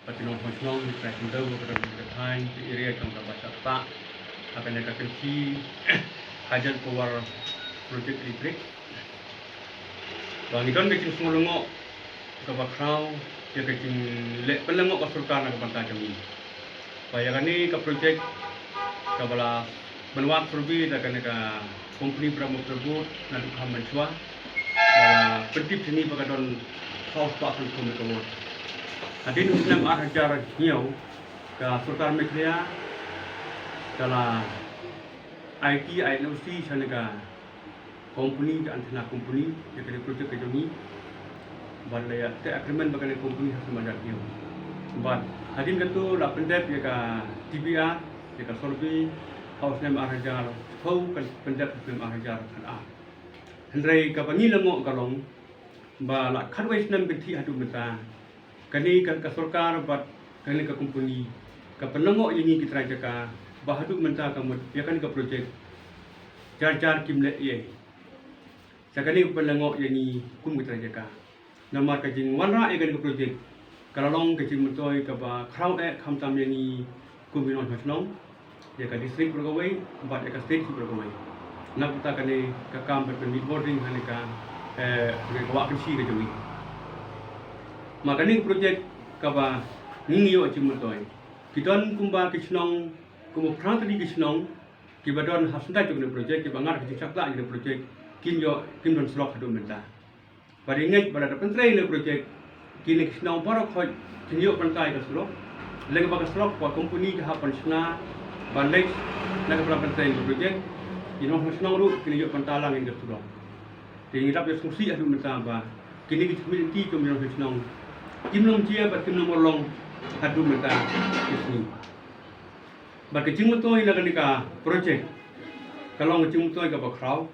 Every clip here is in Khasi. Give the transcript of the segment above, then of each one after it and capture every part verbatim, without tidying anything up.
Ka Nongthaw Shnong, ka Shnong, ka Thaiñ, ka area jong ka Basak Ta, ha kane ka kynsi Hydro Power Project Electric. Ba ngi don ka jingsngew lyngngoh kaba khraw ïa ka jingleh pynlyngngoh ka sorkar na ka bynta jong ngi. Ba ïa kane ka project kaba la ban wad survey da kane ka company Brahmaputra Board naduh kham mynshuwa, ba la pyntip shane ba ka don saw spah san phew megawatt. Hadien u snem ar hajar hynñiew, ka sorkar Meghalaya ka la aiti, ai N O C sha kane ka company, ka Anthena company, ïa kane ka project ka jong ngi. Bad la ïa teh agreement bad kane ka company ha snem ar hajar hynñiew. Bad hadien kata la pyndep ïa ka D P R, ïa ka survey, ha u snem ar hajar phew, kan pyndep ha u snem ar hajar khatar. Hynrei kaba ngi lyngngoh ka long ba la khatwei snem kynthih haduh mynta, kane ka, ka sorkar bad kane ka company ka pynlyngngoh ïa ngi ki trai jaka, ba haduh mynta ka mut ïa kane ka project jar jar kim leh ei ei. Sa kane ka pynlyngngoh ïa ngi kum ki trai jaka. Namar ka jingwanrah ïa kane ka project ka la long ka jingmyntoi kaba khraw eh, khamtam ïa ngi kum ki nongshong shnong, ïa ka district baroh kawei bad ïa ka state baroh kawei. Na ka bynta kane ka kam ban pynmih bording ha kane ka, eh, ka wah kynsi ka jong ngi. Ma kane ka project kaba ngi ngi ïoh jingmyntoi, ki don kumba ki shnong, kumba phra tylli ki shnong kiba don ha syndah jong kane ka project, kiba ngat ka jingshah khlad jong kane ka project, kim ïoh, kim don surok haduh mynta. Bad ngi ngeit ba lada pyntrei ïa kane ka project, kine ki shnong baroh khoit kin ïoh pyntrei ïa ka surok. Lada ba ka surok ba company ka hap ban shna ban leit na ka plan pyntrei ïa kane ka project, ki nongshong shnong ruh kin ïoh pyntrei lang ïa ka surok. Te ngi dap ïa sngewsih haduh mynta ba kine ki jingmih lynti jong ki nongshong shnong kim long jia bad kim long urlong haduh mynta ki sngi. Bad ka jingmyntoi na kane ka project ka long ka jingmyntoi kaba khraw.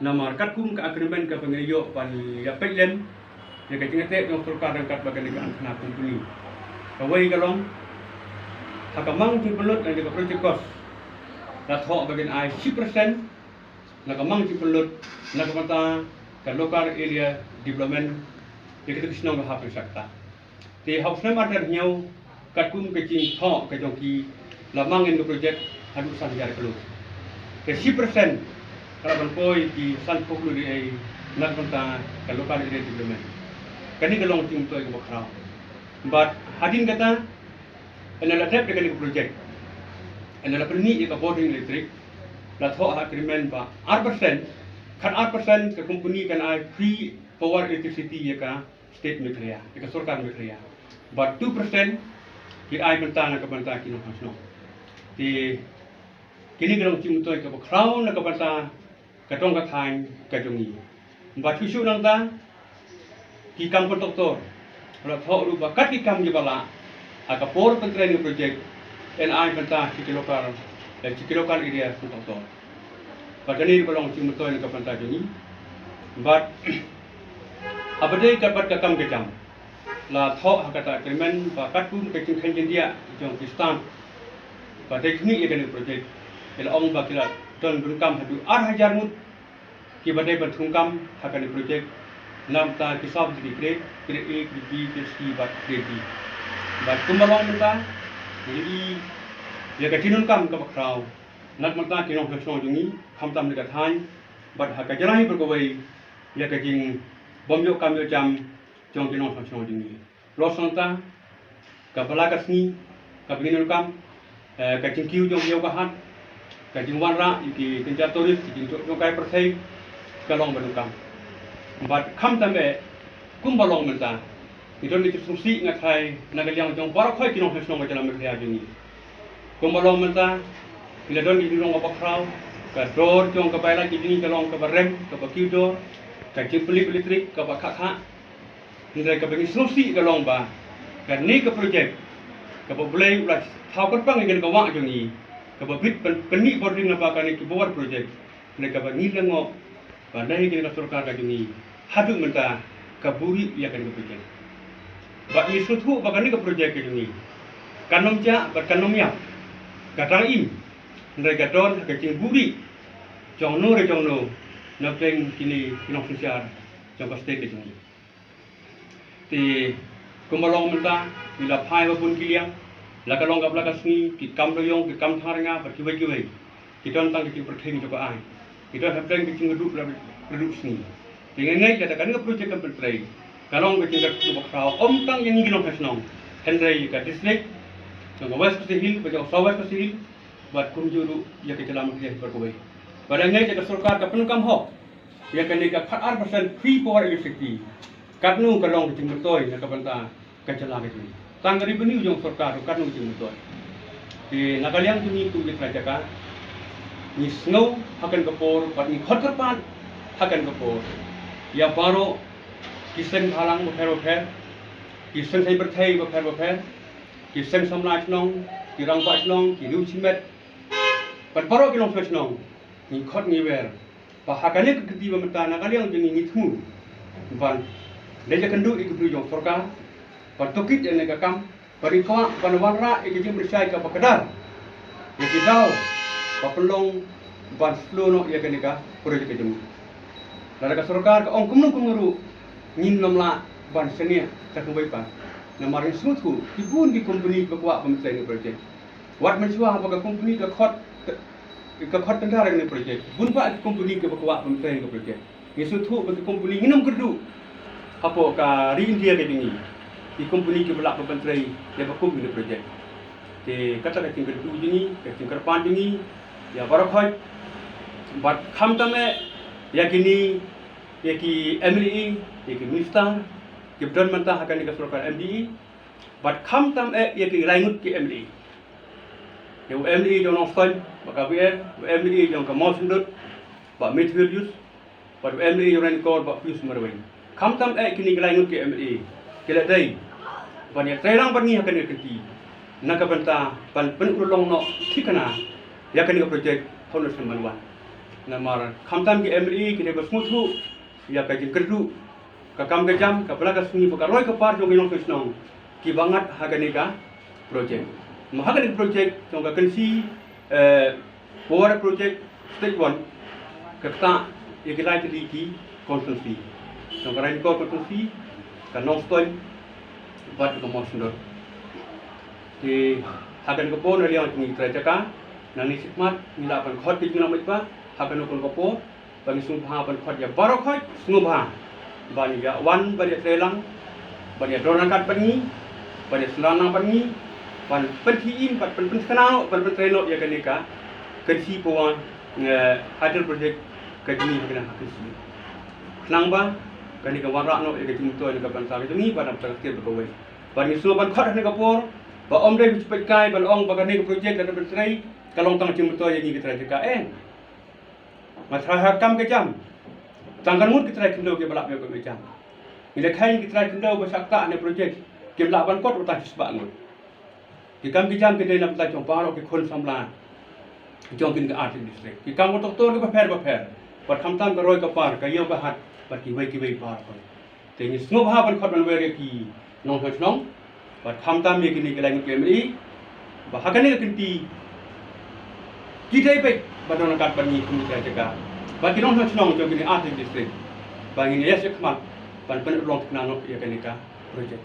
Namar katkum ka agreement kaba ngi ïoh ban ïa peit lem ïa ka jingïateh jong sorkar ryngkat bad kane ka Anthena company, kawei ka long ha ka mang jingpynlut na ka project cost, la thoh ba kin ai shi percent na ka mang jingpynlut na ka bynta ka local area development ïa kita ki shnong ka hap jong Sakta. Te ha u snem ar hajar hynñiew, katkum ka jingthoh ka jong ki, la mang ïa kane ka project haduh san hajar klur. Te shi percent ka la ban poi ki san phew klur ei ei na ka bynta ka local area development. Kane ka long jingmyntoi kaba khraw. Bad hadien kata, hynda la dep ïa kane ka project, hynda la pynmih ïa ka bording electric, la thoh ha agreement ba ar percent, khatar percent ka company kan ai free power electricity ïa ka state Meghalaya, ïa ka sorkar Meghalaya. Bad two percent ki ai bynta na ka bynta ki nongshong shnong. Te kine ki long jingmyntoi kaba khraw na ka bynta ka dong ka thaiñ ka jong ngi. Bad shuh shuh nangta ki kam contractor, la thoh ruh ba kat ki kam kiba lah ha ka por pyntrei ïa kane ka project, yn ai bynta sha ki local, eh, sha ki local area contractor. Bad kane ruh ka long jingmyntoi na ka bynta jong ngi. Bad haba dei ka bad ka kam ka jam, la thoh ha kata agreement ba katkum ka jingkheiñ jingdiah jong ki staff ba dei khmih ïa kane ka project, ki la ong ba ki la don bun kam haduh ar hajar ngut kiba dei ban thung kam ha kane ka project. Namar ki sub ki grade, grade A, grade B, grade C bad grade D. Bad kumba long mynta, ngi ïohi ïa ka jingdonkam kaba khraw na ka bynta ki nongshong shnong jong ngi, khamtam na ka thaiñ bad ha ka jylla hi baroh kawei, ïa ka jingbym ïoh kam ïoh jam jong ki nongshong shnong jong ngi. Los nangta, kaba la ka sngi kaba ngin ïoh kam, eh, ka jingkiew jong ki ïew ka hat, ka jingwanrah ïa ki kynja tourist, ki jingjop jong ka pyrthei, ka long ba donkam. Bad khamtam eh, kumba long mynta, ngi don ka jingsngewsih, nga tharai na ka liang jong baroh khoit ki nongshong shnong ka jylla Meghalaya jong ngi. Kumba long mynta, ngi la don ka jinglong kaba khraw, ka dor jong ka bai lait ka jong ngi ka long kaba rem, kaba kiew dor, ka jingpynlip elektrik kaba khah khah. Hynrei kaba ngi sngewsih ka long ba kane ka project, kaba U Blei u la thaw kyrpang ïa kane ka wah jong ngi, kaba bit pyn-, pynmih bording na ba kane ka power project, hynrei kaba ngi lyngngoh ba na kane ka sorkar ka jong ngi, haduh mynta ka buhrieh ïa kane ka project. Bad ngi sngewthuh ba kane ka project ka jong ngi kan ym jah bad kan ym ïap, ka dang im, hynrei ka don ka jingbuhrieh jong no re jong no na pdeng kine ki nongsynshar jong ka state ka jong ngi. Te Kumba long mynta, ngi la phai ba bun ki liang, la ka long kaba la ka sngi, ki kam dewïong, ki kam thangrynga, bad kiwei kiwei. Ki don tang ki jingpyrkhing jong ka aiñ. Ki don hapdeng ki jingkyrduh la kyrduh sngi. Te nga ngeit lada kane ka project kan pyntrei, ka long ka jingkyrduh ba khraw ym tang ïa ngi ki nongshong shnong, hynrei ïa ka district, jong ka West Khasi Hills, bad jong ka South West Khasi Hills, bad kumjuh ruh ïa ka jylla Meghalaya baroh kawei. Bad nga ngeit ïa ka sorkar ka pyndonkam hok ïa kane ka khatar percent free power electricity. Katno ka long ka jingmyntoi na ka bynta ka jylla ka jong ngi. Tang ka revenue jong sorkar ruh katno ka jingmyntoi. Te na ka liang jong ngi kum ki trai jaka, ngi sngew ha kane ka por bad ngi khot kyrpad ha kane ka por ïa baroh ki seng bhalang bapher bapher, ki seng saiñ pyrthei bapher bapher, ki seng samla shnong, ki rangbah shnong, ki riew shimet, bad baroh ki nongshong shnong, ngi khot ngi wer ba ha kane ka kti ba mynta na ka liang jong ngi ngi thmu ban leit ïakynduh ïa ki briew jong sorkar, ban tohkit ïa kane ka kam, ban ïa kwah ban wanrah ïa ka jingpynshai kaba kdar ïa ki daw ba pynlong ban slow noh ïa kane ka project ka jong ngi. Lada ka sorkar ka ong kumno kumno ruh, ngim lah ban shaniah sha kawei pat. Namar ngi sngewthuh ki bun ki company kiba kwah ban pyntrei ïa ka project. Wat mynshuwa haba ka company ka khot, ka khot tender ïa kane ka project, bun bah ki company kiba kwah ban pyntrei ïa ka project. Ngi sngewthuh ba ki company ngin ym kyrduh hapoh ka ri India ka jong ngi. Ki company kiba lah ban pyntrei ïa ba kum kine ki project. Te kata ka jingkyrduh jong ngi, ka jingkyrpad jong ngi ïa baroh khoit, bad khamtam eh ïa kine, ïa ki M L A, ïa ki minister kiba don mynta ha kane ka sorkar M D A, bad khamtam eh ïa ki lai ngut ki M L A. Ïa u M L A jong Nongstoiñ, Bah Gabriel, u M L A jong ka Mawshynrut, Bah Matthew Helius, bad u M L A jong Ranikor, Bah Pius Marwein. Khamtam eh kine ki lai ngut ki M L A ki la dei ban ïatreilang bad ngi ha kane ka kti na ka bynta ban pynurlong noh thikna ïa kane ka project ha u snem ban wan. Namar khamtam ki M L A ki dei ba sngewthuh ïa ka jingkyrduh, ka kam ka jam, ka bla ka sngi bad ka roi ka par jong ki nongshong shnong kiba ngat ha kane ka project. Ma ha kane ka project jong ka Kynshi, eh, Power Project Stage one, ka ktah ïa ki lai tylli ki constituency. Jong ka Ranikor constituency, ka Nongstoiñ, bad ka Mawshynrut. Te ha kane ka por na liang jong ngi ki trai jaka, nangne shakhmat ngi lah ban khot ka jinglong bad ba ha kane ka por ba ngi sngewbha ban khot ïa baroh khoit, sngewbha ban ïa wan ban ïatreilang, ban ïadon ryngkat bad ngi, ban ïasynran lang bad ngi, ban pynthikna, ban pyn-, pynthikna, ban pyntrei noh ïa kane ka Kynshi Power, eh, Hydel Project ka jong ngi ha kane ka Kynshi. Khnang ba kane kan wanrah noh ïa ka jingmyntoi na ka bynta ka jong ngi bad na ka bynta ka state baroh kawei. Bad ngi sngewbha ban khot ha kane ka por ba ym dei ban peit kai ban ong ba kane ka project lada pyntrei ka long tang jingmyntoi ïa ngi ki trai jaka, eh. Nga tharai ha ka kam ka jam, tang katno ngut ki trai khyndew kiba lah ban ïoh ka jam. Ngi la kheiñ ki trai khyndew ba shah ktah ha kane ka project kim lah ban kot wat tang shispah ngut. Ki kam ki jam ki dei na bynta jong baroh ki khun samla jong kine ki artylli ki district. Ki kam ka doktor kiba pher ba pher, bad khamtam ka roi ka par, ka ïew ka hat, bad kiwei kiwei baroh. Te ngi sngewbha ban khot ban wer ïa ki nongshong shnong, bad khamtam ïa kine ki lai ngut ki M L A, ba ha kane ka kynti ki dei beit ban don ryngkat bad ngi kum ki trai jaka, bad ki nongshong shnong jong kine artylli ki district, ba ngin ïa shah khmat ban pynurlong thikna noh ïa kane ka project.